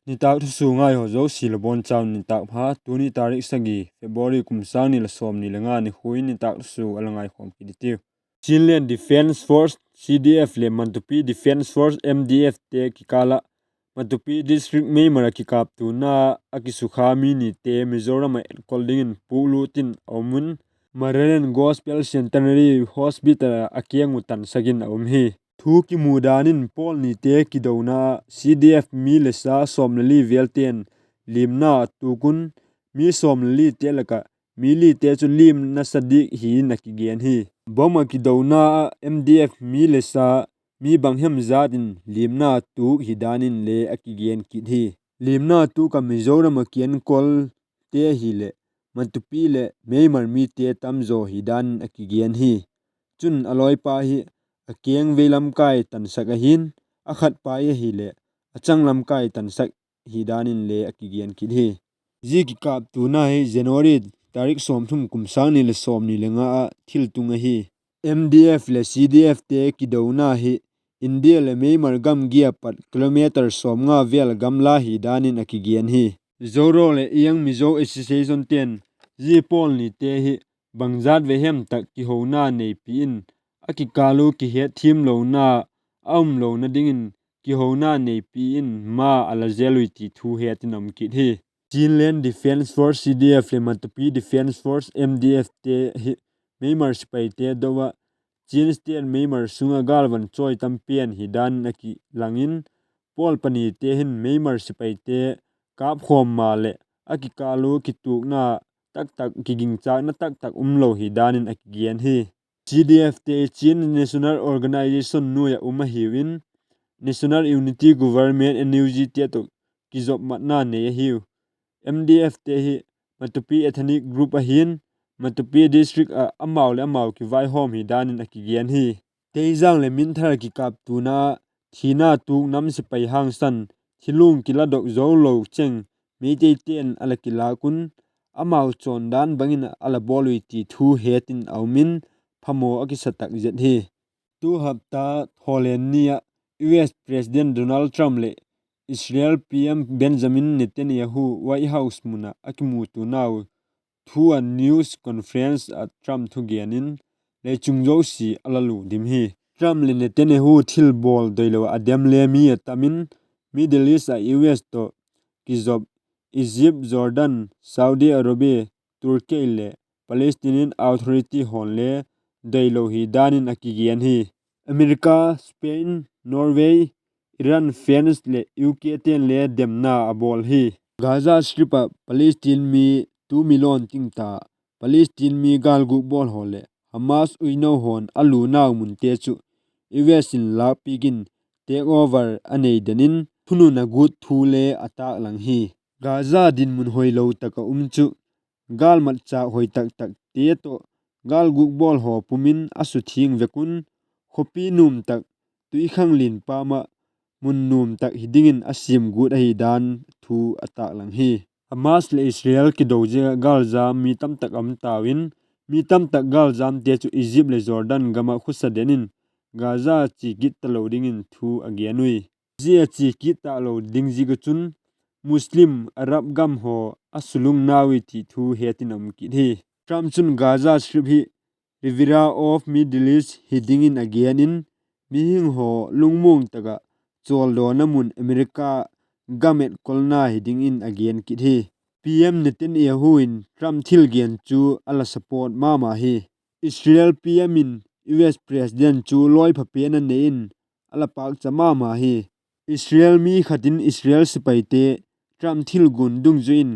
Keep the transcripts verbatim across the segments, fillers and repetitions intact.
Nitâk thusuak ngai haw zosia la bawn chau nitâk pha. Tuni tarik sagi February kum sâng ni leh sawmni le nga nikhua in nitâk thusuak a la ngaikhawm kit i tiu. Chinland Defence Force, C D F leh Matupi Defence Force, M D F te kikâl ah Matupi District Meimar ah kikâptuana a kisukha mi nite Mizoram ah etkol dingin puklut in a um un, Maryland Gospel Centenary Hospital ah a keng uh tansak in a um hi. Thu kimu dan in pawl nite kidona ah C D F mi le sa sawm le li vêlte'n limna a tuk un, mi sawm le lite lak ah mi lite chu lim nasa diak hi'n a kigen hi. Bomb ah kidona ah M D F mi le sa mi bang hem zat in limna a tuk hi dan in le a kigen kit hi. Limna tuk ah Mizoram ah kienkolte hileh Matupi leh Meimar mite tamzaw hi dan in a kigen hi. Chun a lawipa hi a keng vei lamkai tansak ahi'n, a khatpa ahileh a chang lamkai tansak hi dan in le a kigen kit hi. Zia kikâptuana hi January tarik sawmthum kum sâng ni leh sawmni le nga ah thiltung ahi. M D F leh C D F te kidona hi India leh Meimar gamgi ah pat kilometer sawmnga vêl gamla hi dan in a kigen hi. Zoro leh Young Mizo Association te'n zia pawl nite hi bangzat vei hem tak kihona neipi in, a kikâl uh kihetthiamlona a umlona dingin kihona neipi in ma a la zel ui ti thu het in a um kit hi. Chinland Defence Force, C D F leh Matupi Defence Force, M D F te hi Meimar sipaite do ah Chin State Meimar sung ah gâlvan chawi tam pen hi dan in a kilang in, pawl panite hin Meimar sipaite kâpkhawm maleh a kikâl uh kituakna taktak, kigingchâkna taktak umlo hi dan in a kigen hi. C D F te Chin National Organization nuai ah um ahiu in, National Unity Government, N U G te tawh kizopmatna nei ahiu. M D F te hi Matupi ethnic group ahi'n, Matupi district ah amau leh amau kivaihawm hi dan in a kigen hi. Teizang leh Minthar kikâptuana ah thina tuk nam sipai hangsan, thilung kiladok zo lo cheng Meiteite'n a la kilâk un, amau chawndan bangin a la bawl ui ti thu het in a um in, phamaw a kisa tak zet hi. Tu hapta thawlen ni ah U S President Donald Trump leh Israel P M Benjamin Netanyahu White House mun ah a kimutuanau thu a news conference ah Trump thugen in leichung zosia a la lua dim hi. Trump leh Netanyahu thilbawl doilo ah a dem le mi a tam in, Middle East ah U S tawh kizop Egypt, Jordan, Saudi Arabia, Turkey leh Palestinian Authority haw'n le doilo hi dan in a kigen hi. America, Spain, Norway, Iran, France leh U K te'n le demna a bawl hi. Gaza Strip ah Palestine mi tu million ting ta, Palestine mi gâlguk bawl haw leh Hamas uino haw'n a lunau munte chu U S in lâkpiak in take over a nei den in thunun a gut thu le a tâklang hi. Gaza dinmun hoilo tak ah um chu gâlmatchâk hoi tak takte tawh gâlguk bawl haw pum in a suthiang vek un, khawpi nuam tak, tuikhang lian pam ah mun nuam tak hi dingin a siam gut ahi dan thu a tâklang hi. Hamas leh Israel kido ziak ah gâljam mi tamtak a um tau in, mi tamtak gâljamte chu Egypt leh Jordan gam ah khawsa den in Gaza chia kit talo dingin thu a gen ui. Zia chia kit talo ding ziak ah chun Muslim, Arab gam haw a sulungnau hi ti thu het in a um kit hi. Trump chun Gaza Strip hi Riviera of Middle East hi dingin a gen in, mihing haw lungmuang tak ah chawldawna mun America gam etkolna hi dingin a gen kit hi. P M Netanyahu in Trump thil gen chu a la support ma ma hi. Israel P M in U S President chu lawipha pen a nei in a la pâkcha ma ma hi. Israel mi khat in Israel sipaite Trump thilguan dungzui in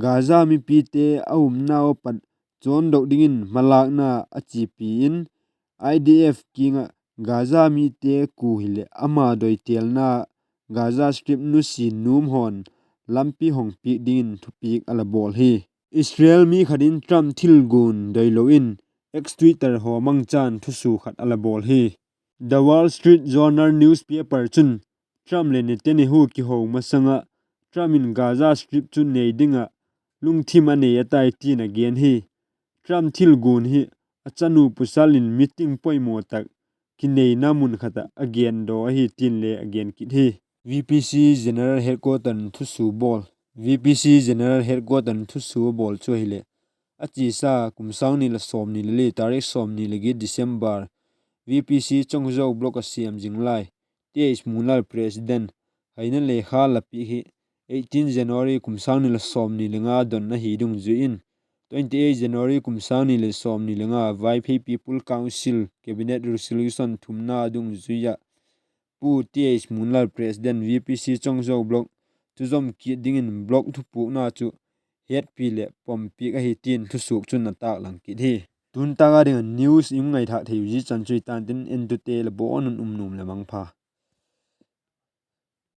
Gaza mipite a umnau a pat chawndok dingin malâkna a chiapi in, I D F kiang ah Gaza mite ku hileh ama doitêlna Gaza Strip nusia nuam haw'n lampi hong piak dingin thupiak a la bawl hi. Israel mi khat in Trump thilguan doilo in X, Twitter haw mangchan thusua khat a la bawl hi. The Wall Street Journal newspaper chun Trump leh Netanyahu kiho masang ah Trump in Gaza Strip chu nei ding ah lungthim a nei a tai tin a gen hi. Trump thilguan hi a chanu pasal in meeting poimaw tak kineina mun khat ah a gendaw ahi tin le a gen kit hi. VPC General Headquarter in thusua bawl. VPC General Headquarter in thusua bawl chu ahileh, a chiasa kum sâng ni leh sawmni le li, tarik sawmni le giat December, VPC Chongzo Block a siam zing lai, Th Munlal President, haina lekha la piak hi, eighteen January kum sâng ni leh sawmni le nga dawn ahi dungzui in, twenty eight January kum sâng ni leh sawmni le nga Vaiphei People Council Cabinet Resolution thumna dungzui ah, Pu Th Munlal President VPC Chongzo Block thuzom kit dingin block thupukna chu hetpi leh pompiak ahi tin thusuak chun a tâklang kit hi. Tun tâk a ding a news i ngaithâk thei uh zia chan chu hi ta'n tin, entute la bawn un um nuam leh mangpha.